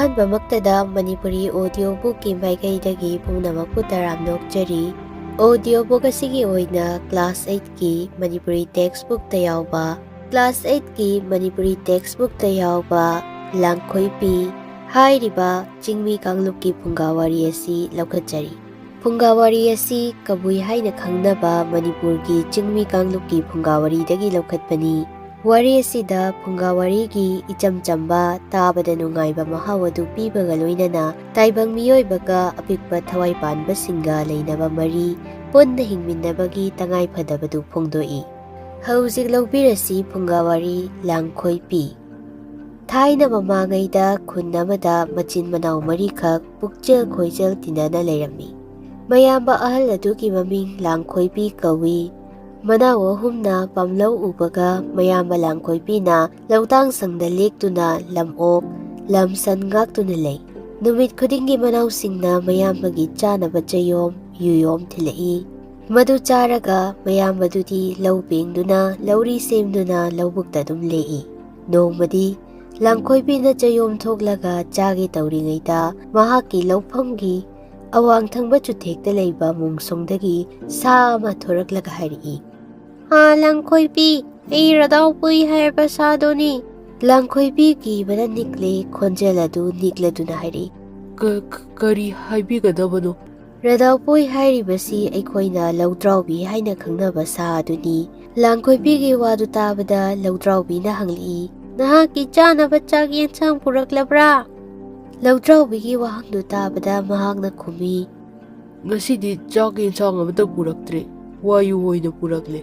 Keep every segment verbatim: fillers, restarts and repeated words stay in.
ꯑꯍꯥꯟꯕꯃꯛꯇꯗ Manipuri audio bookꯀꯤ ꯃꯥꯏꯀꯩꯗꯒꯤ ꯄꯨꯝꯅꯃꯛꯄꯨ ꯇꯔꯥꯝꯅ ꯑꯣꯛꯆꯔꯤ꯫ Audio book ꯑꯁꯤꯒꯤ ꯑꯣꯏꯅ class eightꯀꯤ ꯃꯅꯤꯄꯨꯔꯤ textbookꯇ ꯌꯥꯎꯕ, class eightꯀꯤ ꯃꯅꯤꯄꯨꯔꯤ textbookꯇ ꯌꯥꯎꯕ ꯂꯥꯡꯈꯣꯏꯄꯤ ꯍꯥꯏꯔꯤꯕ ꯆꯤꯡꯃꯤ ꯀꯥꯡꯂꯨꯞꯀꯤ ꯐꯨꯡꯒꯥ ꯋꯥꯔꯤ ꯑꯁꯤ ꯂꯧꯈꯠꯆꯔꯤ꯫ ꯐꯨꯡꯒꯥ ꯋꯥꯔꯤ ꯑꯁꯤ ꯀꯕꯨꯏ ꯍꯥꯏꯅ ꯈꯪꯅꯕ ꯃꯅꯤꯄꯨꯔꯒꯤ ꯆꯤꯡꯃꯤ ꯀꯥꯡꯂꯨꯞꯀꯤ ꯐꯨꯡꯒꯥ ꯋꯥꯔꯤꯗꯒꯤ ꯂꯧꯈꯠꯄꯅꯤ꯫ ꯋꯥꯔꯤ ꯑꯁꯤꯗ ꯐꯨꯡꯒꯥ ꯋꯥꯔꯤꯒꯤ ꯏꯆꯝ ꯆꯝꯕ, ꯇꯥꯕꯗ ꯅꯨꯡꯉꯥꯏꯕ ꯃꯍꯥꯎ ꯑꯗꯨ ꯄꯤꯕꯒ ꯂꯣꯏꯅꯅ ꯇꯥꯏꯕꯪ ꯃꯤꯑꯣꯏꯕꯒ ꯑꯄꯤꯛꯄ ꯊꯋꯥꯏ ꯄꯥꯟꯕꯁꯤꯡꯒ ꯂꯩꯅꯕ ꯃꯔꯤ, ꯄꯨꯟꯅ ꯍꯤꯡꯃꯤꯟꯅꯕꯒꯤ ꯇꯉꯥꯏ ꯐꯗꯕꯗꯨ ꯐꯣꯡꯗꯣꯛꯏ꯫ ꯍꯧꯖꯤꯛ ꯂꯧꯕꯤꯔꯁꯤ ꯐꯨꯡꯒꯥ ꯋꯥꯔꯤ ꯂꯥꯡꯈꯣꯏꯄꯤ꯫ ꯊꯥꯏꯅ ꯃꯃꯥꯡꯉꯩꯗ ꯈꯨꯟ ꯑꯃꯗ ꯃꯆꯤꯟ ꯃꯅꯥꯎ ꯃꯔꯤꯈꯛ ꯄꯨꯛꯆꯦꯜ ꯈꯣꯏꯖꯦꯜ ꯇꯤꯟꯅꯅ ꯂꯩꯔꯝꯃꯤ꯫ ꯃꯌꯥꯝꯕ ꯑꯍꯜ ꯑꯗꯨꯒꯤ ꯃꯃꯤꯡ ꯂꯥꯡꯈꯣꯏꯄꯤ ꯀꯧꯏ꯫ ꯃꯅꯥꯎ ꯑꯍꯨꯝꯅ ꯄꯥꯝꯂꯧ ꯎꯕꯒ ꯃꯌꯥꯝꯕ ꯂꯥꯡꯈꯣꯏꯄꯤꯅ ꯂꯧꯇꯥꯡ ꯁꯪꯗ ꯂꯦꯛꯇꯨꯅ ꯂꯝ ꯑꯣꯛ, ꯂꯝ ꯁꯟ ꯉꯥꯛꯇꯨꯅ ꯂꯩ꯫ ꯅꯨꯃꯤꯠ ꯈꯨꯗꯤꯡꯒꯤ ꯃꯅꯥꯎꯁꯤꯡꯅ ꯃꯌꯥꯝꯕꯒꯤ ꯆꯥꯅꯕ ꯆꯌꯣꯝ, ꯌꯨꯌꯣꯝ ꯊꯤꯜꯂꯛꯏ꯫ ꯃꯗꯨ ꯆꯥꯔꯒ ꯃꯌꯥꯝꯕꯗꯨꯗꯤ ꯂꯧ ꯄꯦꯡꯗꯨꯅ, ꯂꯧꯔꯤ ꯁꯦꯝꯗꯨꯅ ꯂꯧꯕꯨꯛꯇ ꯑꯗꯨꯝ ꯂꯦꯛꯏ꯫ ꯅꯣꯡꯃꯗꯤ ꯂꯥꯡꯈꯣꯏꯕꯤꯅ ꯆꯌꯣꯝ ꯊꯣꯛꯂꯒ ꯆꯥꯒꯦ ꯇꯧꯔꯤꯉꯩꯗ ꯃꯍꯥꯛꯀꯤ ꯂꯧꯐꯝꯒꯤ ꯑꯋꯥꯡ ꯊꯪꯕ ꯆꯨꯊꯦꯛꯇ ꯂꯩꯕ ꯃꯣꯡꯁꯣꯡꯗꯒꯤ ꯁꯥ ꯑꯃ ꯊꯣꯔꯛꯂꯒ ꯍꯥꯏꯔꯛꯏ, "ꯍꯥ, ꯂꯥꯡꯈꯣꯏꯕꯤ, ꯑꯩ ꯔꯗꯥꯎꯄꯨꯏ ꯍꯥꯏꯔꯕ ꯁꯥꯗꯨꯅꯤ꯫" ꯂꯥꯡꯈꯣꯏꯕꯤ ꯀꯤꯕꯅ ꯅꯤꯛꯂꯦ, ꯈꯣꯟꯖꯦꯜ ꯑꯗꯨ ꯅꯤꯛꯂꯗꯨꯅ ꯍꯥꯏꯔꯛꯏ, "ꯀ-, ꯀ-, ꯀꯔꯤ ꯍꯥꯏꯕꯤꯒꯗꯕꯅꯣ?" ꯔꯗꯥꯎꯄꯣꯏ ꯍꯥꯏꯔꯤꯕꯁꯤ ꯑꯩꯈꯣꯏꯅ ꯂꯧꯗ꯭ꯔꯥꯎꯕꯤ ꯍꯥꯏꯅ ꯈꯪꯅꯕ ꯁꯥ ꯑꯗꯨꯅꯤ꯫ ꯂꯥꯡꯈꯣꯏꯕꯤꯒꯤ ꯋꯥꯗꯨ ꯇꯥꯕꯗ ꯂꯧꯗ꯭ꯔꯥꯎꯕꯤꯅ ꯍꯪꯂꯛꯏ, "ꯅꯍꯥꯛꯀꯤ ꯆꯥꯅꯕ ꯆꯥꯛ ꯌꯦꯟꯁꯥꯡ ꯄꯨꯔꯛꯂꯕ꯭ꯔꯥ?" ꯂꯧꯗ꯭ꯔꯥꯎꯕꯤꯒꯤ ꯋꯥꯍꯪꯗꯨ ꯇꯥꯕꯗ ꯃꯍꯥꯛꯅ ꯈꯨꯝꯃꯤ, "ꯉꯁꯤꯗꯤ ꯆꯥꯛ ꯌꯦꯟꯁꯥꯡ ꯑꯃꯠꯇ ꯄꯨꯔꯛꯇ꯭ꯔꯦ, ꯋꯥꯌꯨ ꯑꯣꯏꯅ ꯄꯨꯔꯛꯂꯦ꯫"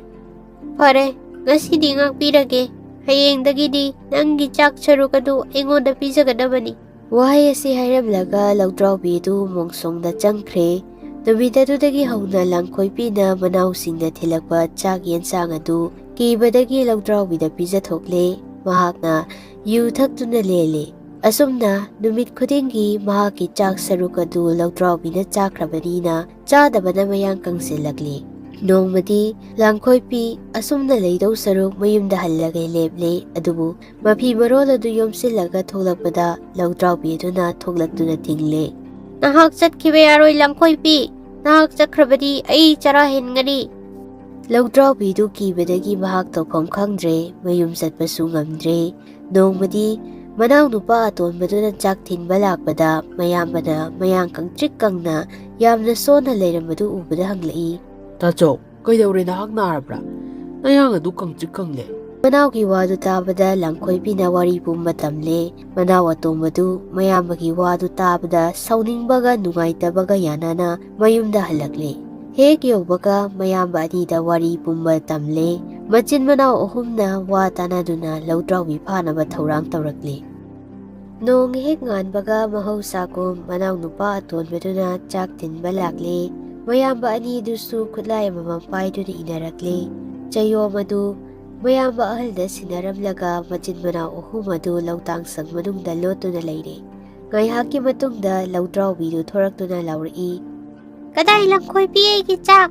"ꯐꯔꯦ, ꯉꯁꯤꯗꯤ ꯉꯥꯛꯄꯤꯔꯒꯦ꯫ ꯍꯌꯦꯡꯗꯒꯤꯗꯤ ꯅꯪꯒꯤ ꯆꯥꯛ ꯁꯔꯨꯛ ꯑꯗꯨ ꯑꯩꯉꯣꯟꯗ ꯄꯤꯖꯒꯗꯕꯅꯤ꯫" ꯋꯥꯍꯩ ꯑꯁꯤ ꯍꯥꯏꯔꯝꯂꯒ ꯂꯧꯗ꯭ꯔꯥꯎꯕꯤ ꯑꯗꯨ ꯃꯣꯡꯁꯣꯡꯗ ꯆꯪꯈ꯭ꯔꯦ꯫ ꯅꯨꯃꯤꯠ ꯑꯗꯨꯗꯒꯤ ꯍꯧꯅ ꯂꯥꯡꯈꯣꯏꯄꯤꯅ ꯃꯅꯥꯎꯁꯤꯡꯅ ꯊꯤꯜꯂꯛꯄ ꯆꯥꯛ ꯌꯦꯟꯁꯥꯡ ꯑꯗꯨ ꯀꯤꯕꯗꯒꯤ ꯂꯧꯗ꯭ꯔꯥꯎꯕꯤꯗ ꯄꯤꯖꯊꯣꯛꯂꯦ꯫ ꯃꯍꯥꯛꯅ ꯌꯨ ꯊꯛꯇꯨꯅ ꯂꯦꯜꯂꯦ꯫ ꯑꯁꯨꯝꯅ ꯅꯨꯃꯤꯠ ꯈꯨꯗꯤꯡꯒꯤ ꯃꯍꯥꯛꯀꯤ ꯆꯥꯛ ꯁꯔꯨꯛ ꯑꯗꯨ ꯂꯧꯗ꯭ꯔꯥꯎꯕꯤꯅ ꯆꯥꯈ꯭ꯔꯕꯅꯤꯅ ꯆꯥꯗꯕꯅ ꯃꯌꯥꯡ ꯀꯪꯁꯤꯜꯂꯛꯂꯤ꯫ ꯅꯣꯡꯃꯗꯤ ꯂꯥꯡꯈꯣꯏꯄꯤ ꯑꯁꯨꯝꯅ ꯂꯩꯗꯧ ꯁꯔꯨꯛ ꯃꯌꯨꯝꯗ ꯍꯜꯂꯒꯦ ꯂꯦꯞꯂꯦ꯫ ꯑꯗꯨꯕꯨ ꯃꯐꯤ ꯃꯔꯣꯜ ꯑꯗꯨ ꯌꯣꯝꯁꯤꯜꯂꯒ ꯊꯣꯛꯂꯛꯄꯗ ꯂꯧꯗ꯭ꯔꯥꯎꯕꯤ ꯑꯗꯨꯅ ꯊꯣꯛꯂꯛꯇꯨꯅ ꯊꯤꯡꯂꯦ꯫ "ꯅꯍꯥꯛ ꯆꯠꯈꯤꯕ ꯌꯥꯔꯣꯏ ꯂꯥꯡꯈꯣꯏꯄꯤ꯫ ꯅꯍꯥꯛ ꯆꯠꯈ꯭ꯔꯕꯗꯤ ꯑꯩ ꯆꯔꯥ ꯍꯦꯟꯒꯅꯤ꯫" ꯂꯧꯗ꯭ꯔꯥꯎꯕꯤꯗꯨ ꯀꯤꯕꯗꯒꯤ ꯃꯍꯥꯛ ꯇꯧꯐꯝ ꯈꯪꯗ꯭ꯔꯦ꯫ ꯃꯌꯨꯝ ꯆꯠꯄꯁꯨ ꯉꯝꯗ꯭ꯔꯦ꯫ ꯅꯣꯡꯃꯗꯤ ꯃꯅꯥꯎꯅꯨꯄꯥ ꯑꯇꯣꯟꯕꯗꯨꯅ ꯆꯥꯛ ꯊꯤꯟꯕ ꯂꯥꯛꯄꯗ ꯃꯌꯥꯝꯕꯅ ꯃꯌꯥꯡ ꯀꯪꯇ꯭ꯔꯤꯛ ꯀꯪꯅ ꯌꯥꯝꯅ ꯁꯣꯟꯅ ꯂꯩꯔꯝꯕꯗꯨ ꯎꯕꯗ ꯍꯪꯂꯛꯏ꯫ "ꯇꯥꯆꯧ, ꯀꯩꯗꯧꯔꯦ? ꯅꯍꯥꯛ ꯅꯥꯔꯕ꯭ꯔꯥ? ꯅꯌꯥꯡ ꯑꯗꯨ ꯀꯪꯇ꯭ꯔꯤꯛ ꯀꯪꯂꯦ꯫" ꯃꯅꯥꯎꯒꯤ ꯋꯥꯗꯨ ꯇꯥꯕꯗ ꯂꯥꯡꯈꯣꯏꯕꯤꯅ ꯋꯥꯔꯤ ꯄꯨꯝꯕ ꯇꯝꯂꯦ꯫ ꯃꯅꯥꯎ ꯑꯇꯣꯝꯕꯗꯨ ꯃꯌꯥꯝꯕꯒꯤ ꯋꯥꯗꯨ ꯇꯥꯕꯗ ꯁꯥꯎꯅꯤꯡꯕꯒ ꯅꯨꯡꯉꯥꯏꯇꯕꯒ ꯌꯥꯅꯅ ꯃꯌꯨꯝꯗ ꯍꯜꯂꯛꯂꯦ꯫ ꯍꯦꯛ ꯌꯧꯕꯒ ꯃꯌꯥꯝꯕ ꯑꯅꯤꯗ ꯋꯥꯔꯤ ꯄꯨꯝꯕ ꯇꯝꯂꯦ꯫ ꯃꯆꯤꯟ ꯃꯅꯥꯎ ꯑꯍꯨꯝꯅ ꯋꯥ ꯇꯥꯅꯗꯨꯅ ꯂꯧꯗ꯭ꯔꯥꯎꯕꯤ ꯐꯥꯅꯕ ꯊꯧꯔꯥꯡ ꯇꯧꯔꯛꯂꯦ꯫ ꯅꯣꯡ ꯍꯦꯛ ꯉꯥꯟꯕꯒ ꯃꯍꯧꯁꯥꯒꯨꯝ ꯃꯅꯥꯎꯅꯨꯄꯥ ꯑꯇꯣꯟꯕꯗꯨꯅ ꯆꯥꯛ ꯊꯤꯟꯕ ꯂꯥꯛꯂꯦ꯫ ꯃꯌꯥꯝꯕ ꯑꯅꯤꯗꯨꯁꯨ ꯈꯨꯠꯂꯥꯏ ꯑꯃꯃꯝ ꯄꯥꯏꯗꯨꯅ ꯏꯟꯅꯔꯛꯂꯦ꯫ ꯆꯌꯣꯝ ꯑꯗꯨ ꯃꯌꯥꯝꯕ ꯑꯍꯜꯗ ꯁꯤꯟꯅꯔꯝꯂꯒ ꯃꯆꯤꯟ ꯃꯅꯥꯎ ꯑꯍꯨꯝ ꯑꯗꯨ ꯂꯧꯇꯥꯡꯁꯪ ꯃꯅꯨꯡꯗ ꯂꯣꯠꯇꯨꯅ ꯂꯩꯔꯦ꯫ ꯉꯥꯏꯍꯥꯛꯀꯤ ꯃꯇꯨꯡꯗ ꯂꯧꯗ꯭ꯔꯥꯎꯕꯤꯗꯨ ꯊꯣꯔꯛꯇꯨꯅ ꯂꯥꯎꯔꯛꯏ, "ꯀꯗꯥꯏ ꯂꯥꯡꯈꯣꯏꯕꯤ ꯑꯩꯒꯤ ꯆꯥꯛ?"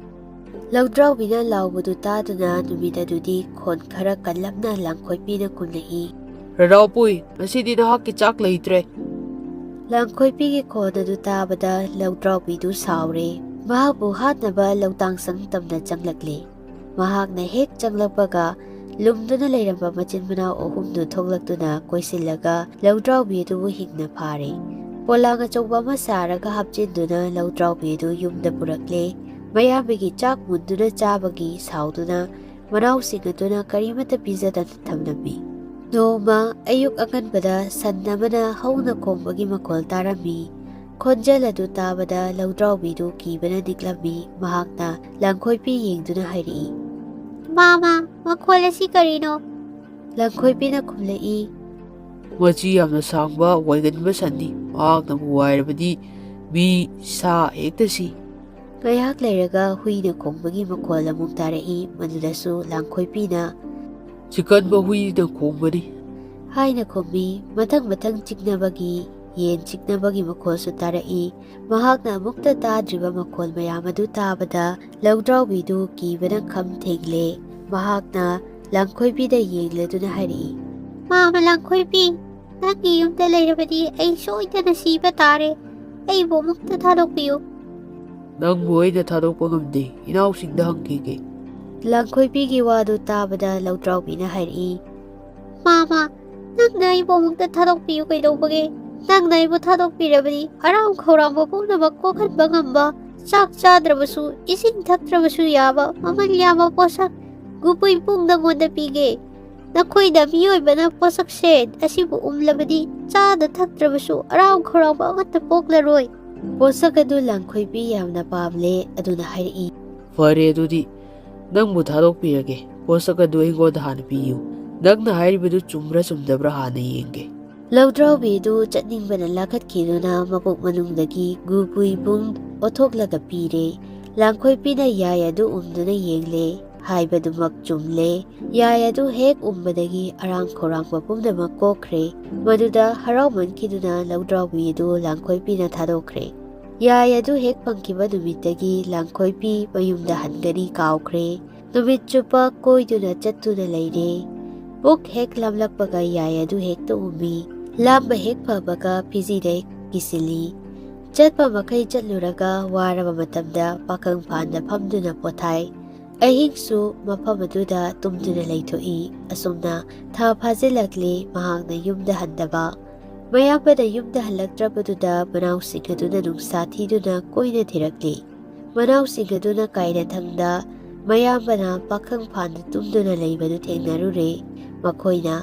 ꯂꯧꯗ꯭ꯔꯥꯎꯕꯤꯅ ꯂꯥꯎꯕꯗꯨ ꯇꯥꯗꯨꯅ ꯅꯨꯃꯤꯠ ꯑꯗꯨꯗꯤ ꯈꯣꯟ ꯈꯔ ꯀꯜꯂꯞꯅ ꯂꯥꯡꯈꯣꯏꯕꯤꯅ ꯈꯨꯝꯂꯛꯏ, "ꯔꯔꯥꯎꯄꯨꯏ, ꯉꯁꯤꯗꯤ ꯅꯍꯥꯛꯀꯤ ꯆꯥꯛ ꯂꯩꯇ꯭ꯔꯦ꯫" ꯂꯥꯡꯈꯣꯏꯕꯤꯒꯤ ꯈꯣꯟ ꯑꯗꯨ ꯇꯥꯕꯗ ꯂꯧꯗ꯭ꯔꯥꯎꯕꯤꯗꯨ ꯁꯥꯎꯔꯦ꯫ ꯃꯍꯥꯛꯄꯨ ꯍꯥꯠꯅꯕ ꯂꯧꯇꯥꯡꯁꯪ ꯇꯝꯅ ꯆꯪꯂꯛꯂꯦ꯫ ꯃꯍꯥꯛꯅ ꯍꯦꯛ ꯆꯪꯂꯛꯄꯒ ꯂꯨꯝꯗꯨꯅ ꯂꯩꯔꯝꯕ ꯃꯆꯤꯟ ꯃꯅꯥꯎ ꯑꯍꯨꯝꯗꯨ ꯊꯣꯛꯂꯛꯇꯨꯅ ꯀꯣꯏꯁꯤꯜꯂꯒ ꯂꯧꯗ꯭ꯔꯥꯎꯕꯤ ꯑꯗꯨꯕꯨ ꯍꯤꯡꯅ ꯐꯥꯔꯦ꯫ ꯄꯣꯂꯥꯡ ꯑꯆꯧꯕ ꯑꯃ ꯁꯥꯔꯒ ꯍꯥꯞꯆꯤꯟꯗꯨꯅ ꯂꯧꯗ꯭ꯔꯥꯎꯕꯤ ꯑꯗꯨ ꯌꯨꯝꯗ ꯄꯨꯔꯛꯂꯦ꯫ ꯃꯌꯥꯝꯕꯒꯤ ꯆꯥꯛ ꯃꯨꯟꯗꯨꯅ ꯆꯥꯕꯒꯤ ꯁꯥꯎꯗꯨꯅ ꯃꯅꯥꯎꯁꯤꯡ ꯑꯗꯨꯅ ꯀꯔꯤꯃꯠꯇ ꯄꯤꯖꯗꯅ ꯊꯝꯂꯝꯃꯤ꯫ ꯅꯣꯡꯃ ꯑꯌꯨꯛ ꯑꯉꯟꯕꯗ ꯁꯟ ꯑꯃꯅ ꯍꯧꯅ ꯈꯣꯡꯕꯒꯤ ꯃꯈꯣꯜ ꯇꯥꯔꯝꯃꯤ꯫ ꯈꯣꯟꯖꯦꯜ ꯑꯗꯨ ꯇꯥꯕꯗ ꯂꯧꯗ꯭ꯔꯥꯎꯕꯤꯗꯨ ꯀꯤꯕꯅ ꯅꯤꯛꯂꯝꯃꯤ꯫ ꯃꯍꯥꯛꯅ ꯂꯥꯡꯈꯣꯏꯄꯤ ꯌꯦꯡꯗꯨꯅ ꯍꯥꯏꯔꯛꯏ, "ꯃꯥꯃ, ꯃꯈꯣꯜ ꯑꯁꯤ ꯀꯔꯤꯅꯣ?" ꯂꯥꯡꯈꯣꯏꯄꯤꯅ ꯈꯨꯝꯂꯛꯏ, "ꯃꯆꯤ ꯌꯥꯝꯅ ꯁꯥꯡꯕ ꯋꯥꯏꯒꯟꯕ ꯁꯟꯅꯤ꯫ ꯃꯍꯥꯛꯅꯕꯨ ꯋꯥꯏꯔꯕꯗꯤ ꯃꯤ ꯁꯥ ꯍꯦꯛꯇ ꯁꯤ꯫" ꯉꯥꯏꯍꯥꯛ ꯂꯩꯔꯒ ꯍꯨꯏꯅ ꯈꯣꯡꯕꯒꯤ ꯃꯈꯣꯜ ꯑꯃꯨꯛ ꯇꯥꯔꯛꯏ꯫ ꯃꯗꯨꯗꯁꯨ ꯂꯥꯡꯈꯣꯏꯄꯤꯅ, "ꯁꯤꯀꯟꯕ ꯍꯨꯏꯅ ꯈꯣꯡꯕꯅꯤ" ꯍꯥꯏꯅ ꯈꯨꯝꯃꯤ꯫ ꯃꯊꯪ ꯃꯊꯪ ꯆꯤꯛꯅꯕꯒꯤ ꯌꯦꯟ ꯆꯤꯛꯅꯕꯒꯤ ꯃꯈꯣꯜꯁꯨ ꯇꯥꯔꯛꯏ꯫ ꯃꯍꯥꯛꯅ ꯑꯃꯨꯛꯇ ꯇꯥꯗ꯭ꯔꯤꯕ ꯃꯈꯣꯜ ꯃꯌꯥꯝ ꯑꯗꯨ ꯇꯥꯕꯗ ꯂꯧꯗ꯭ꯔꯥꯎꯕꯤꯗꯨ ꯀꯤꯕꯅ ꯈꯝ ꯊꯦꯡꯂꯦ꯫ ꯃꯍꯥꯛꯅ ꯂꯥꯡꯈꯣꯏꯕꯤꯗ ꯌꯦꯡꯂꯗꯨꯅ ꯍꯥꯏꯔꯛꯏ, "ꯃꯥꯃ ꯂꯥꯡꯈꯣꯏꯕꯤ, ꯅꯪꯒꯤ ꯌꯨꯝꯗ ꯂꯩꯔꯕꯗꯤ ꯑꯩ ꯁꯣꯏꯗꯅ ꯁꯤꯕ ꯇꯥꯔꯦ꯫ ꯑꯩꯕꯨ ꯑꯃꯨꯛꯇ ꯊꯥꯗꯣꯛꯄꯤꯌꯨ꯫" "ꯅꯪꯕꯨ ꯑꯩꯅ ꯊꯥꯗꯣꯛꯄ ꯉꯝꯗꯦ, ꯏꯅꯥꯎꯁꯤꯡꯗ ꯍꯪꯈꯤꯒꯦ꯫" ꯂꯥꯡꯈꯣꯏꯕꯤꯒꯤ ꯋꯥꯗꯨ ꯇꯥꯕꯗ ꯂꯧꯗ꯭ꯔꯥꯎꯕꯤꯅ ꯍꯥꯏꯔꯛꯏ, "ꯃꯥꯃ, ꯅꯪꯅ ꯑꯩꯕꯨ ꯑꯃꯨꯛꯇ ꯊꯥꯗꯣꯛꯄꯤꯌꯨ ꯀꯩꯗꯧꯕꯒꯦ? ꯅꯪꯅ ꯑꯩꯕꯨ ꯊꯥꯗꯣꯛꯄꯤꯔꯕꯗꯤ ꯑꯔꯥꯝ ꯈꯧꯔꯥꯡꯕ ꯄꯨꯝꯅꯃꯛ ꯀꯣꯛꯍꯟꯕ ꯉꯝꯕ, ꯆꯥꯛ ꯆꯥꯗ꯭ꯔꯕꯁꯨ, ꯏꯁꯤꯡ ꯊꯛꯇ꯭ꯔꯕꯁꯨ ꯌꯥꯕ ꯃꯃꯜ ꯌꯥꯝꯕ ꯄꯣꯠꯁꯛ ꯒꯨꯄꯨꯏ ꯄꯨꯡ ꯅꯪꯉꯣꯟꯗ ꯄꯤꯒꯦ꯫ ꯅꯈꯣꯏꯗ ꯃꯤꯑꯣꯏꯕꯅ ꯄꯣꯠꯁꯛ ꯁꯦꯟ ꯑꯁꯤꯕꯨ ꯎꯝꯂꯕꯗꯤ ꯆꯥꯗ ꯊꯛꯇ꯭ꯔꯕꯁꯨ ꯑꯔꯥꯝ ꯈꯧꯔꯥꯡꯕ ꯑꯃꯠꯇ ꯄꯣꯛꯂꯔꯣꯏ꯫" ꯄꯣꯠꯁꯛ ꯑꯗꯨ ꯂꯥꯡꯈꯣꯏꯕꯤ ꯌꯥꯝꯅ ꯄꯥꯝꯂꯦ, ꯑꯗꯨꯅ ꯍꯥꯏꯔꯛꯏ, "ꯐꯔꯦ, ꯑꯗꯨꯗꯤ ꯅꯪꯕꯨ ꯊꯥꯗꯣꯛꯄꯤꯔꯒꯦ꯫ ꯄꯣꯠꯁꯛ ꯑꯗꯨ ꯑꯩꯉꯣꯟꯗ ꯍꯥꯟꯅ ꯄꯤꯌꯨ꯫ ꯅꯪꯅ ꯍꯥꯏꯔꯤꯕꯗꯨ ꯆꯨꯝꯕ꯭ꯔꯥ ꯆꯨꯝꯗꯕ꯭ꯔꯥ ꯍꯥꯟꯅ ꯌꯦꯡꯒꯦ꯫" ꯂꯧꯗ꯭ꯔꯥꯎꯕꯤꯗꯨ ꯆꯠꯅꯤꯡꯕꯅ ꯂꯥꯈꯠꯈꯤꯗꯨꯅ ꯃꯄꯨꯛ ꯃꯅꯨꯡꯗꯒꯤ ꯒꯨꯄꯨꯏ ꯄꯨꯡ ꯑꯣꯊꯣꯛꯂꯒ ꯄꯤꯔꯦ꯫ ꯂꯥꯡꯈꯣꯏꯕꯤꯅ ꯌꯥꯏ ꯑꯗꯨ ꯎꯝꯗꯨꯅ ꯌꯦꯡꯂꯦ꯫ ꯍꯥꯏꯕꯗꯨꯃꯛ ꯆꯨꯝꯂꯦ꯫ ꯌꯥꯏ ꯑꯗꯨ ꯍꯦꯛ ꯎꯝꯕꯗꯒꯤ ꯑꯔꯥꯝ ꯈꯧꯔꯥꯡꯕ ꯄꯨꯝꯅꯃꯛ ꯀꯣꯛꯈ꯭ꯔꯦ꯫ ꯃꯗꯨꯗ ꯍꯔꯥꯎꯃꯟꯈꯤꯗꯨꯅ ꯂꯧꯗ꯭ꯔꯥꯎꯕꯤ ꯑꯗꯨ ꯂꯥꯡꯈꯣꯏꯕꯤꯅ ꯊꯥꯗꯣꯛꯈ꯭ꯔꯦ꯫ ꯌꯥꯏ ꯑꯗꯨ ꯍꯦꯛ ꯐꯪꯈꯤꯕ ꯅꯨꯃꯤꯠꯇꯒꯤ ꯂꯥꯡꯈꯣꯏꯕꯤ ꯃꯌꯨꯝꯗ ꯍꯟꯒꯅꯤ ꯀꯥꯎꯈ꯭ꯔꯦ꯫ ꯅꯨꯃꯤꯠ ꯆꯨꯞꯄ ꯀꯣꯏꯗꯨꯅ ꯆꯠꯇꯨꯅ ꯂꯩꯔꯦ꯫ ꯄꯨꯛ ꯍꯦꯛ ꯂꯥꯝꯂꯛꯄꯒ ꯌꯥꯏ ꯑꯗꯨ ꯍꯦꯛꯇ ꯎꯝꯃꯤ꯫ ꯂꯥꯝꯕ ꯍꯦꯛ ꯐꯕꯒ ꯐꯤꯖꯤꯗ ꯍꯦꯛ ꯀꯤꯁꯤꯜꯂꯤ꯫ ꯆꯠꯄ ꯃꯈꯩ ꯆꯠꯂꯨꯔꯒ ꯋꯥꯔꯕ ꯃꯇꯝꯗ ꯄꯥꯈꯪ ꯐꯥꯟꯗ ꯐꯝꯗꯨꯅ ꯄꯣꯊꯥꯏ꯫ ꯑꯍꯤꯡꯁꯨ ꯃꯐꯝ ꯑꯗꯨꯗ ꯇꯨꯝꯗꯨꯅ ꯂꯩꯊꯣꯛꯏ꯫ ꯑꯁꯨꯝꯅ ꯊꯥ ꯐꯥꯖꯤꯜꯂꯛꯂꯤ, ꯃꯍꯥꯛꯅ ꯌꯨꯝꯗ ꯍꯟꯗꯕ꯫ ꯃꯌꯥꯝꯕꯅ ꯌꯨꯝꯗ ꯍꯜꯂꯛꯇ꯭ꯔꯕꯗꯨꯗ ꯃꯅꯥꯎꯁꯤꯡ ꯑꯗꯨꯅ ꯅꯨꯡꯁꯥ ꯊꯤꯗꯨꯅ ꯀꯣꯏꯅ ꯊꯤꯔꯛꯂꯤ꯫ ꯃꯅꯥꯎꯁꯤꯡ ꯑꯗꯨꯅ ꯀꯥꯏꯅꯊꯪꯗ ꯃꯌꯥꯝꯕꯅ ꯄꯥꯈꯪ ꯐꯥꯟꯗ ꯇꯨꯝꯗꯨꯅ ꯂꯩꯕꯗꯨ ꯊꯦꯡꯅꯔꯨꯔꯦ꯫ ꯃꯈꯣꯏꯅ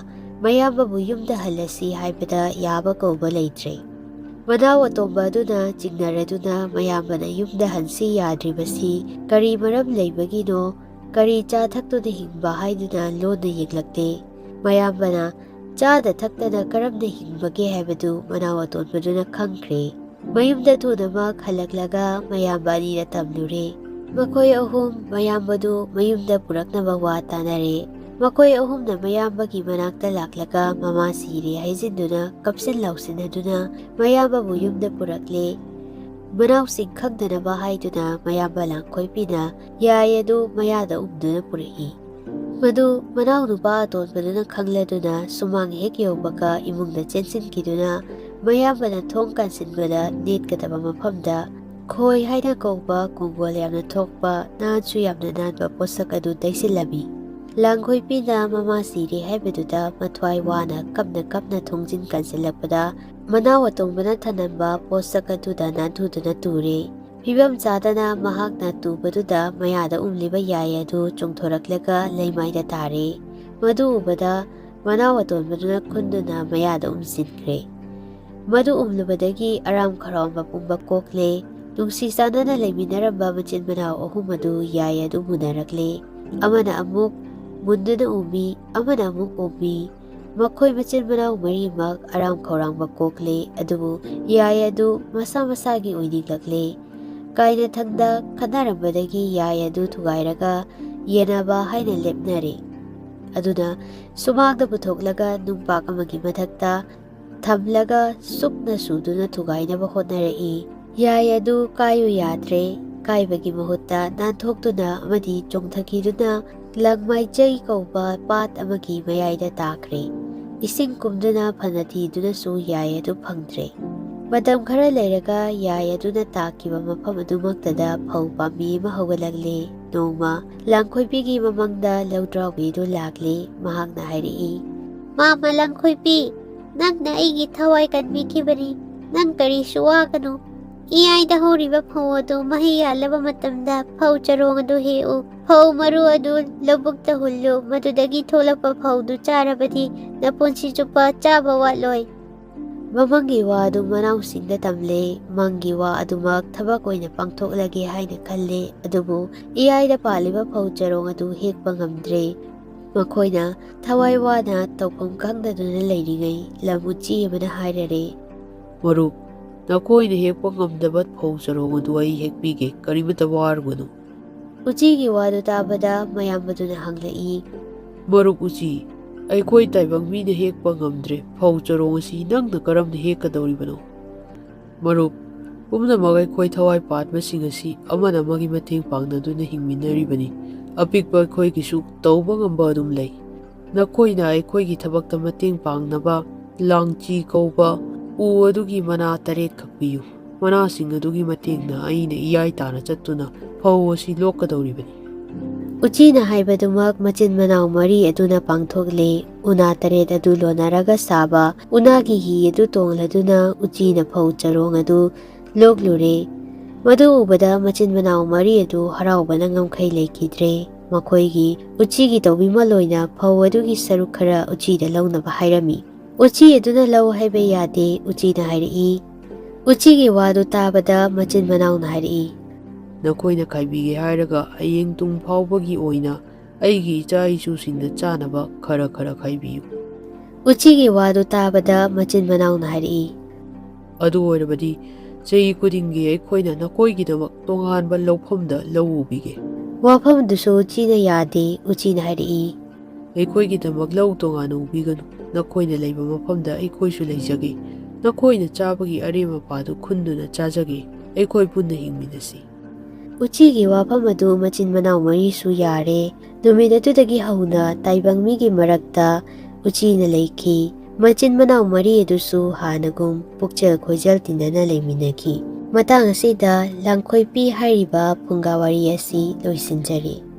ꯃꯌꯥꯝꯕꯕꯨ ꯌꯨꯝꯗ ꯍꯜꯂꯁꯤ ꯍꯥꯏꯕꯗ ꯌꯥꯕ ꯀꯧꯕ ꯂꯩꯇ꯭ꯔꯦ꯫ ꯃꯅꯥꯎ ꯑꯇꯣꯝꯕ ꯑꯗꯨꯅ ꯆꯤꯡꯅꯔꯗꯨꯅ ꯃꯌꯥꯝꯕꯅ ꯌꯨꯝꯗ ꯍꯟꯁꯤ ꯌꯥꯗ꯭ꯔꯤꯕꯁꯤ ꯀꯔꯤ ꯃꯔꯝ ꯂꯩꯕꯒꯤꯅꯣ, ꯀꯔꯤ ꯆꯥ ꯊꯛꯇꯨꯅ ꯍꯤꯡꯕ ꯍꯥꯏꯗꯨꯅ ꯂꯣꯟꯅ ꯌꯦꯡꯂꯛꯂꯦ꯫ ꯃꯌꯥꯝꯕꯅ ꯆꯥꯗ ꯊꯛꯇꯅ ꯀꯔꯝꯅ ꯍꯤꯡꯕꯒꯦ ꯍꯥꯏꯕꯗꯨ ꯃꯅꯥꯎ ꯑꯇꯣꯟꯕꯗꯨꯅ ꯈꯪꯈ꯭ꯔꯦ꯫ ꯃꯌꯨꯝꯗ ꯊꯨꯅꯃꯛ ꯍꯜꯂꯛꯂꯒ ꯃꯌꯥꯝꯕ ꯑꯅꯤꯗ ꯇꯝꯂꯨꯔꯦ꯫ ꯃꯈꯣꯏ ꯑꯍꯨꯝ ꯃꯌꯥꯝꯕꯗꯨ ꯃꯌꯨꯝꯗ ꯄꯨꯔꯛꯅꯕ ꯋꯥ ꯇꯥꯅꯔꯦ꯫ ꯃꯈꯣꯏ ꯑꯍꯨꯝꯅ ꯃꯌꯥꯝꯕꯒꯤ ꯃꯅꯥꯛꯇ ꯂꯥꯛꯂꯒ ꯃꯃꯥ ꯁꯤꯔꯦ ꯍꯥꯏꯖꯤꯟꯗꯨꯅ ꯀꯞꯁꯤꯟ ꯂꯥꯎꯁꯤꯟꯅꯗꯨꯅ ꯃꯌꯥꯝꯕꯕꯨ ꯌꯨꯝꯗ ꯄꯨꯔꯛꯂꯦ꯫ ꯃꯅꯥꯎꯁꯤꯡ ꯈꯪꯗꯅꯕ ꯍꯥꯏꯗꯨꯅ ꯃꯌꯥꯝꯕ ꯂꯥꯡꯈꯣꯏꯄꯤꯅ ꯌꯥꯏ ꯑꯗꯨ ꯃꯌꯥꯗ ꯎꯝꯗꯨꯅ ꯄꯨꯔꯛꯏ꯫ ꯃꯗꯨ ꯃꯅꯥꯎꯅꯨꯄꯥ ꯑꯇꯣꯟꯕꯗꯨꯅ ꯈꯪꯂꯗꯨꯅ ꯁꯨꯃꯥꯡ ꯍꯦꯛ ꯌꯧꯕꯒ ꯏꯃꯨꯡꯗ ꯆꯦꯟꯁꯤꯟꯈꯤꯗꯨꯅ ꯃꯌꯥꯝꯕꯅ ꯊꯣꯡ ꯀꯥꯟꯁꯤꯟꯕꯗ ꯅꯦꯠꯀꯗꯕ ꯃꯐꯝꯗ ꯈꯣꯏ ꯍꯥꯏꯅ ꯀꯧꯕ ꯀꯣꯡꯒꯣꯜ ꯌꯥꯝꯅ ꯊꯣꯛꯄ ꯅꯥꯟꯁꯨ ꯌꯥꯝꯅ ꯅꯥꯟꯕ ꯄꯣꯠꯁꯛ ꯑꯗꯨ ꯇꯩꯁꯤꯜꯂꯝꯃꯤ꯫ ꯂꯥꯡꯈꯣꯏꯄꯤꯅ ꯃꯃꯥ ꯁꯤꯔꯦ ꯍꯥꯏꯕꯗꯨꯗ ꯃꯊ꯭ꯋꯥꯏ ꯋꯥꯅ ꯀꯞꯅ ꯀꯞꯅ ꯊꯣꯡꯖꯤꯟ ꯀꯟꯁꯤꯜꯂꯛꯄꯗ ꯃꯅꯥꯎ ꯑꯇꯣꯝꯕꯅ ꯊꯅꯝꯕ ꯄꯣꯠꯁꯛ ꯑꯗꯨꯗ ꯅꯥꯟꯊꯨꯗꯨꯅ ꯇꯨꯔꯦ꯫ ꯐꯤꯕꯝ ꯆꯥꯗꯅ ꯃꯍꯥꯛꯅ ꯇꯨꯕꯗꯨꯗ ꯃꯌꯥꯗ ꯎꯝꯂꯤꯕ ꯌꯥꯏ ꯑꯗꯨ ꯆꯣꯡꯊꯣꯔꯛꯂꯒ ꯂꯩꯃꯥꯏꯗ ꯇꯥꯔꯦ꯫ ꯃꯗꯨ ꯎꯕꯗ ꯃꯅꯥꯎ ꯑꯇꯣꯟꯕꯗꯨꯅ ꯈꯨꯟꯗꯨꯅ ꯃꯌꯥꯗ ꯎꯝꯁꯤꯟꯈ꯭ꯔꯦ꯫ ꯃꯗꯨ ꯎꯝꯂꯨꯕꯗꯒꯤ ꯑꯔꯥꯝ ꯈꯧꯔꯥꯎꯕ ꯄꯨꯝꯕ ꯀꯣꯛꯂꯦ꯫ ꯅꯨꯡꯁꯤ ꯆꯥꯟꯅꯅ ꯂꯩꯃꯤꯟꯅꯔꯝꯕ ꯃꯆꯤꯟ ꯃꯅꯥꯎ ꯑꯍꯨꯝ ꯑꯗꯨ ꯌꯥꯏ ꯑꯗꯨ ꯃꯨꯟꯅꯔꯛꯂꯦ꯫ ꯑꯃꯅ ꯑꯃꯨꯛ ꯃꯨꯟꯗꯨꯅ ꯎꯝꯃꯤ, ꯑꯃꯅ ꯑꯃꯨꯛ ꯎꯝꯃꯤ꯫ ꯃꯈꯣꯏ ꯃꯆꯤꯟ ꯃꯅꯥꯎ ꯃꯔꯤꯃꯛ ꯑꯔꯥꯝ ꯈꯧꯔꯥꯡꯕ ꯀꯣꯛꯂꯦ, ꯑꯗꯨꯕꯨ ꯌꯥꯏ ꯑꯗꯨ ꯃꯁꯥ ꯃꯁꯥꯒꯤ ꯑꯣꯏꯅꯤꯡꯂꯛꯂꯦ꯫ ꯀꯥꯏꯅꯊꯪꯗ ꯈꯠꯅꯔꯝꯕꯗꯒꯤ ꯌꯥꯏ ꯑꯗꯨ ꯊꯨꯒꯥꯏꯔꯒ ꯌꯦꯟꯅꯕ ꯍꯥꯏꯅ ꯂꯦꯞꯅꯔꯦ꯫ ꯑꯗꯨꯅ ꯁꯨꯃꯥꯡꯗ ꯄꯨꯊꯣꯛꯂꯒ ꯅꯨꯡꯄꯥꯛ ꯑꯃꯒꯤ ꯃꯊꯛꯇ ꯊꯝꯂꯒ ꯁꯨꯞꯅ ꯁꯨꯗꯨꯅ ꯊꯨꯒꯥꯏꯅꯕ ꯍꯣꯠꯅꯔꯛꯏ꯫ ꯌꯥꯏ ꯑꯗꯨ ꯀꯥꯏꯌꯨ ꯌꯥꯗ꯭ꯔꯦ꯫ ꯀꯥꯏꯕꯒꯤ ꯃꯍꯨꯠꯇ ꯅꯥꯟꯊꯣꯛꯇꯨꯅ ꯑꯃꯗꯤ ꯆꯣꯡꯊꯈꯤꯗꯨꯅ ꯂꯪꯃꯥꯏꯆꯩ ꯀꯧꯕ ꯄꯥꯠ ꯑꯃꯒꯤ ꯃꯌꯥꯏꯗ ꯇꯥꯈ꯭ꯔꯦ꯫ ꯏꯁꯤꯡ ꯀꯨꯝꯗꯨꯅ ꯐꯅ ꯊꯤꯗꯨꯅꯁꯨ ꯌꯥꯏ ꯑꯗꯨ ꯐꯪꯗ꯭ꯔꯦ꯫ ꯃꯇꯝ ꯈꯔ ꯂꯩꯔꯒ ꯌꯥꯏ ꯑꯗꯨꯅ ꯇꯥꯈꯤꯕ ꯃꯐꯝ ꯑꯗꯨꯃꯛꯇꯗ ꯐꯧ ꯄꯥꯝꯕꯤ ꯑꯃ ꯍꯧꯒꯠꯂꯛꯂꯦ꯫ ꯅꯣꯡꯃ ꯂꯥꯡꯈꯣꯏꯕꯤꯒꯤ ꯃꯃꯥꯡꯗ ꯂꯧꯗ꯭ꯔꯥꯎꯕꯤꯗꯨ ꯂꯥꯛꯂꯦ꯫ ꯃꯍꯥꯛꯅ ꯍꯥꯏꯔꯛꯏ, "ꯃꯥꯃ ꯂꯥꯡꯈꯣꯏꯕꯤ, ꯅꯪꯅ ꯑꯩꯒꯤ ꯊꯋꯥꯏ ꯀꯟꯕꯤꯈꯤꯕꯅꯤ꯫ ꯅꯪ ꯀꯔꯤꯁꯨ ꯋꯥꯒꯅꯨ꯫ ꯏꯌꯥꯏꯗ ꯍꯧꯔꯤꯕ ꯐꯧ ꯑꯗꯨ ꯃꯍꯩ ꯌꯥꯜꯂꯕ ꯃꯇꯝꯗ ꯐꯧ ꯆꯔꯣꯡ ꯑꯗꯨ ꯍꯦꯛꯎ꯫ ꯐꯧ ꯃꯔꯨ ꯑꯗꯨ ꯂꯧꯕꯨꯛꯇ ꯍꯨꯜꯂꯨ, ꯃꯗꯨꯗꯒꯤ ꯊꯣꯛꯂꯛꯄ ꯐꯧꯗꯨ ꯆꯥꯔꯕꯗꯤ ꯅꯄꯨꯟꯁꯤ ꯆꯨꯞꯄ ꯆꯥꯕ ꯋꯥꯠꯂꯣꯏ꯫" ꯃꯃꯪꯒꯤ ꯋꯥ ꯑꯗꯨ ꯃꯅꯥꯎꯁꯤꯡꯗ ꯇꯝꯂꯦ꯫ ꯃꯪꯒꯤ ꯋꯥ ꯑꯗꯨꯃꯛ ꯊꯕꯛ ꯑꯣꯏꯅ ꯄꯥꯡꯊꯣꯛꯂꯒꯦ ꯍꯥꯏꯅ ꯈꯜꯂꯦ, ꯑꯗꯨꯕꯨ ꯏꯌꯥꯏꯗ ꯄꯥꯜꯂꯤꯕ ꯐꯧ ꯆꯔꯣꯡ ꯑꯗꯨ ꯍꯦꯛꯄ ꯉꯝꯗ꯭ꯔꯦ꯫ ꯃꯈꯣꯏꯅ ꯊꯋꯥꯏ ꯋꯥꯅ ꯇꯧꯐꯝ ꯈꯪꯗꯗꯨꯅ ꯂꯩꯔꯤꯉꯩ ꯂꯝ ꯎꯆꯤ ꯑꯃꯅ ꯍꯥꯏꯔꯔꯦ, "ꯃꯔꯨꯞ, ꯅꯈꯣꯏꯅ ꯍꯦꯛꯄ ꯉꯝꯗꯕ ꯐꯧ ꯆꯔꯣꯡ ꯑꯗꯨ ꯑꯩ ꯍꯦꯛꯄꯤꯒꯦ, ꯀꯔꯤꯃꯇ ꯋꯥꯔꯨꯒꯅꯨ꯫" ꯎꯆꯤꯒꯤ ꯋꯥꯗꯨ ꯇꯥꯕꯗ ꯃꯌꯥꯝꯕꯗꯨꯅ ꯍꯪꯂꯛꯏ, ꯃꯔꯨꯞ ꯎꯆꯤ, ꯑꯩꯈꯣꯏ ꯇꯥꯏꯕꯪ ꯃꯤꯅ ꯍꯦꯛꯄ ꯉꯝꯗ꯭ꯔꯦ꯫ ꯐꯧ ꯆꯔꯣꯡ ꯑꯁꯤ ꯅꯪꯅ ꯀꯔꯝꯅ ꯍꯦꯛꯀꯗꯧꯔꯤꯕꯅꯣ? ꯃꯔꯨꯞ, ꯄꯨꯝꯅꯃꯛ ꯑꯩꯈꯣꯏ ꯊꯋꯥꯏ ꯄꯥꯟꯕꯁꯤꯡ ꯑꯁꯤ ꯑꯃꯅ ꯑꯃꯒꯤ ꯃꯇꯦꯡ ꯄꯥꯡꯅꯗꯨꯅ ꯍꯤꯡꯃꯤꯟꯅꯔꯤꯕꯅꯤ꯫ ꯑꯄꯤꯛꯄ ꯑꯩꯈꯣꯏꯒꯤꯁꯨ ꯇꯧꯕ ꯉꯝꯕ ꯑꯗꯨꯝ ꯂꯩ꯫ ꯅꯈꯣꯏꯅ ꯑꯩꯈꯣꯏꯒꯤ ꯊꯕꯛꯇ ꯃꯇꯦꯡ ꯄꯥꯡꯅꯕ ꯂꯥꯡꯆꯤ ꯀꯧꯕ ꯎ ꯑꯗꯨꯒꯤ ꯃꯅꯥ ꯇꯔꯦꯠ ꯀꯛꯄꯤꯌꯨ꯫ ꯃꯅꯥꯁꯤꯡ ꯑꯗꯨꯒꯤ ꯃꯇꯦꯡꯅ ꯑꯩꯅ ꯏꯌꯥꯏ ꯇꯥꯅ ꯆꯠꯇꯨꯅ ꯐꯧ ꯑꯁꯤ ꯂꯣꯛꯀꯗꯧꯔꯤꯕꯅꯤ꯫ ꯎꯆꯤꯅ ꯍꯥꯏꯕꯗꯨꯃꯛ ꯃꯆꯤꯟ ꯃꯅꯥꯎ ꯃꯔꯤ ꯑꯗꯨꯅ ꯄꯥꯡꯊꯣꯛꯂꯦ꯫ ꯎꯅꯥ ꯇꯔꯦꯠ ꯑꯗꯨ ꯂꯣꯟꯅꯔꯒ ꯁꯥꯕ ꯎꯅꯥꯒꯤ ꯍꯤ ꯑꯗꯨ ꯇꯣꯡꯂꯗꯨꯅ ꯎꯆꯤꯅ ꯐꯧ ꯆꯔꯣꯡ ꯑꯗꯨ ꯂꯣꯛꯂꯨꯔꯦ꯫ ꯃꯗꯨ ꯎꯕꯗ ꯃꯆꯤꯟ ꯃꯅꯥꯎ ꯃꯔꯤ ꯑꯗꯨ ꯍꯔꯥꯎꯕꯅ ꯉꯝꯈꯩ ꯂꯩꯈꯤꯗ꯭ꯔꯦ꯫ ꯃꯈꯣꯏꯒꯤ ꯎꯆꯤꯒꯤ ꯇꯧꯕꯤꯃꯜ ꯑꯣꯏꯅ ꯐꯧ ꯑꯗꯨꯒꯤ ꯁꯔꯨꯛ ꯈꯔ ꯎꯆꯤꯗ ꯂꯧꯅꯕ ꯍꯥꯏꯔꯝꯃꯤ꯫ ꯎꯆꯤ ꯑꯗꯨꯅ ꯂꯧ ꯍꯥꯏꯕ ꯌꯥꯗꯦ, ꯎꯆꯤꯅ ꯍꯥꯏꯔꯛꯏ꯫ ꯎꯆꯤꯒꯤ ꯋꯥꯗꯨ ꯇꯥꯕꯗ ꯃꯆꯤꯟ ꯃꯅꯥꯎꯅ ꯍꯥꯏꯔꯛꯏ, "ꯅꯈꯣꯏꯅ ꯈꯥꯏꯕꯤꯒꯦ ꯍꯥꯏꯔꯒ ꯍꯌꯦꯡ ꯇꯨꯡ ꯐꯥꯎꯕꯒꯤ ꯑꯣꯏꯅ ꯑꯩꯒꯤ ꯏꯆꯥ ꯏꯁꯨꯁꯤꯡꯗ ꯆꯥꯅꯕ ꯈꯔ ꯈꯔ ꯈꯥꯏꯕꯤꯌꯨ꯫" ꯎꯆꯤꯒꯤ ꯋꯥꯗꯨ ꯇꯥꯕꯗ ꯃꯆꯤꯟ ꯃꯅꯥꯎꯅ ꯍꯥꯏꯔꯛꯏ, "ꯑꯗꯨ ꯑꯣꯏꯔꯕꯗꯤ ꯆꯍꯤ ꯈꯨꯗꯤꯡꯒꯤ ꯑꯩꯈꯣꯏꯅ ꯅꯈꯣꯏꯒꯤꯗꯃꯛ ꯇꯣꯉꯥꯟꯕ ꯂꯧꯐꯝꯗ ꯂꯧ ꯎꯕꯤꯒꯦ꯫" ꯋꯥꯐꯝꯗꯨꯁꯨ ꯎꯆꯤꯅ ꯌꯥꯗꯦ꯫ ꯎꯆꯤꯅ ꯍꯥꯏꯔꯛꯏ, "ꯑꯩꯈꯣꯏꯒꯤꯗꯃꯛ ꯂꯧ ꯇꯣꯉꯥꯟꯅ ꯎꯕꯤꯒꯅꯨ꯫ ꯅꯈꯣꯏꯅ ꯂꯩꯕ ꯃꯐꯝꯗ ꯑꯩꯈꯣꯏꯁꯨ ꯂꯩꯖꯒꯦ꯫ ꯅꯈꯣꯏꯅ ꯆꯥꯕꯒꯤ ꯑꯔꯦꯝ ꯑꯄꯥꯗꯨ ꯈꯨꯟꯗꯨꯅ ꯆꯥꯖꯒꯦ꯫ ꯑꯩꯈꯣꯏ ꯄꯨꯟꯅ ꯍꯤꯡꯃꯤꯟꯅꯁꯤ꯫" ꯎꯆꯤꯒꯤ ꯋꯥꯐꯝ ꯑꯗꯨ ꯃꯆꯤꯟ ꯃꯅꯥꯎ ꯃꯔꯤꯁꯨ ꯌꯥꯔꯦ꯫ ꯅꯨꯃꯤꯠ ꯑꯗꯨꯗꯒꯤ ꯍꯧꯅ ꯇꯥꯏꯕꯪ ꯃꯤꯒꯤ ꯃꯔꯛꯇ ꯎꯆꯤꯅ ꯂꯩꯈꯤ꯫ ꯃꯆꯤꯟ ꯃꯅꯥꯎ ꯃꯔꯤ ꯑꯗꯨꯁꯨ ꯍꯥꯟꯅꯒꯨꯝ ꯄꯨꯛꯆꯦꯜ ꯈꯣꯏꯖꯦꯜ ꯇꯤꯟꯅꯅ ꯂꯩꯃꯤꯟꯅꯈꯤ꯫ ꯃꯇꯥꯡ ꯑꯁꯤꯗ ꯂꯥꯡꯈꯣꯏꯄꯤ ꯍꯥꯏꯔꯤꯕ ꯐꯨꯡꯒꯥ ꯋꯥꯔꯤ ꯑꯁꯤ ꯂꯣꯏꯁꯤꯟꯖꯔꯦ꯫